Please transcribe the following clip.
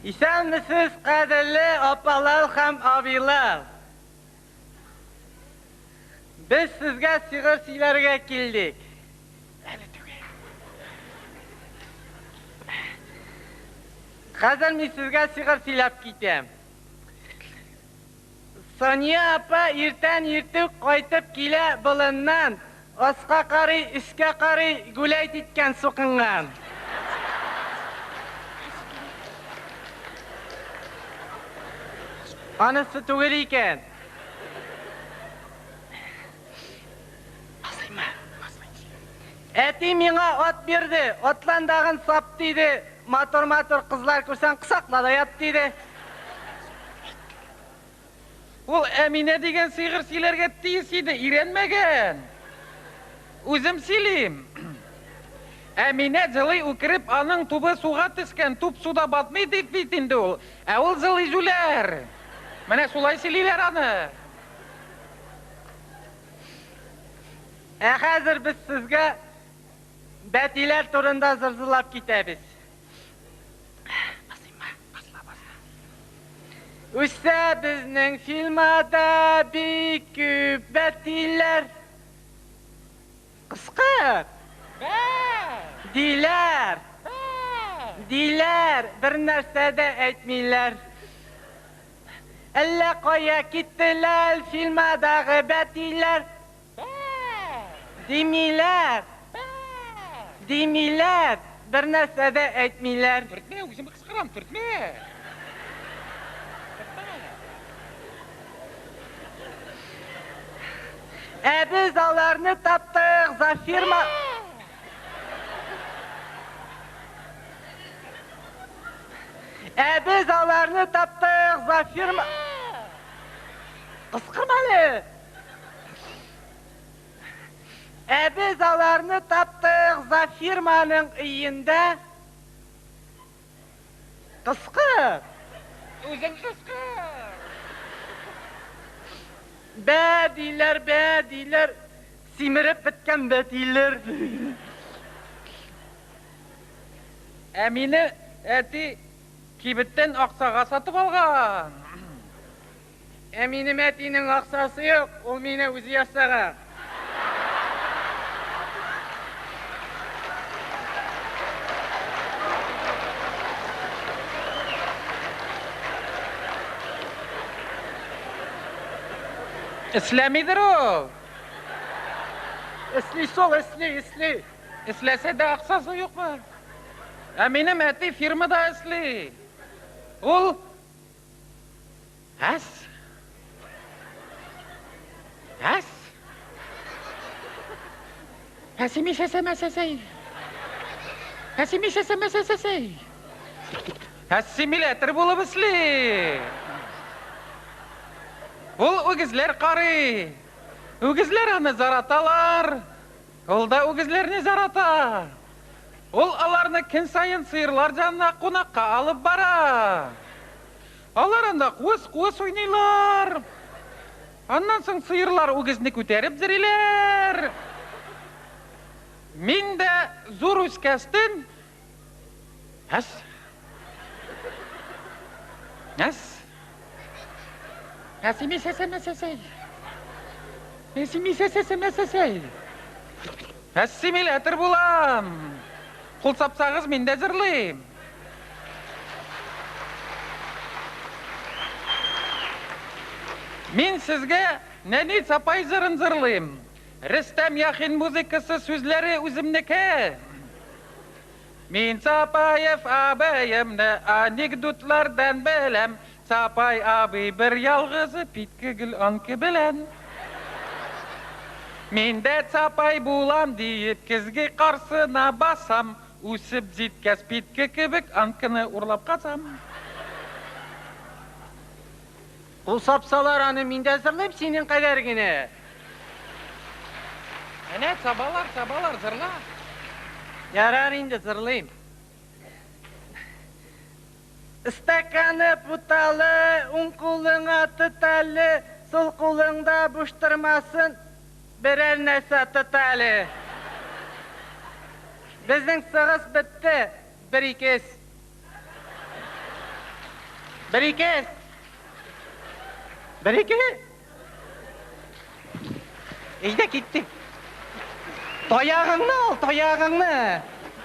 Исәнмесез, кадерле апалар һәм абыйлар! Без сезгә сигыр сөйләргә килдек. Әле түгел. Хәзер мин сезгә сигыр сөйләп китәм. Сания апа иртән иртүк кайтып килә болыннан, аска карый, өскә карый, гүләйт иткән сукынган. Анысы түгел икән. Әти миңа ат бирде, атландагын сап диде, матур-матур кызлар күрсәң, кысакла да ят диде. Ул Әминә дигән сыйгыр сөйләргә тиеш иде, өйрәнмәгән. Үзем сөйлим. Әминә җылый үкереп, аның тубы суга төшкән, туп суда батмый дип бит инде ул. Ә ул җылый җүләр. Менә шулай сөйлиләр аны. Ә хәзер без сезгә бәтиләр турында зырзылап китәбез. Үсә безнең фильмада бик күп бәтиләр. Кыскыр! Диләр! Диләр! Бер нәрсә дә әйтмиләр. Әллә кая киттеләр фильмадагы бәтиләр. Димиләр. Димиләр. Бер нәрсә дә әйтмиләр. Төртмә, үзем кычкырам, төртмә. Ә без аларны таптык за фирма... Ә без аларны таптык за фирма... Кычкырма әле! Ә без аларны таптык за фирманың өендә. Кыскыр! Үзең кыскыр! Бә диләр, бә диләр, симереп беткән бәтиләр. Ә мине әти кибеттән акчага сатып алган. Ә минем әтинең акчасы юк, ул мине үзе ясаган. Эшләмидер ул. Эшли шул, эшли, эшли. Эшләсә дә акчасы юкмы? Ә минем әти фирмада эшли. Ул Әс. Әс. Әсимисәсәмәсәсәй. Әсимисәсәмәсәсәй. Ассимилятор булып эшли. Ул үгезләр карый. Үгезләр аны зараталар. Ул да үгезләрне зарата. Ул аларны көн саен сыерлар янына кунакка алып бара. Алар анда куыс-куыс уйныйлар. Аннан соң сыерлар үгезне күтәреп йөриләр. Мин дә зур үскәстен Әс. Әс. Әсимисәсәмәсәсәй. Әсимисәсәсәмәсәсәй. Ассимилятор булам. Кул сапсагыз, мин дә җырлыйм. Мин сезгә Нәни Цапай җырын җырлыйм. Рөстәм Яхин музыкасы, сүзләре үземнеке. Мин Цапаев абыемны анекдотлардан беләм. Цапай абый бер ялгызы питке гел анкы белән. Мин дә Цапай булам диеп көзге каршына басам. Үсеп җиткәч питке кебек анкыны урлап качам. Кул сапсалар аны мин дә җырлыйм синең кадәр генә. Әнә сабалар, сабалар, җырла. Ярар инде җырлыйм. Стаканы путалы, уң кулыңа тот әле, сул кулыңда буш тормасын, берәр нәрсә тот әле. Безнең сыгыс бетте, бер-ике эс. Бер-ике. Бер-ике. Әйдә, киттек. Таягыңны ал, таягыңны.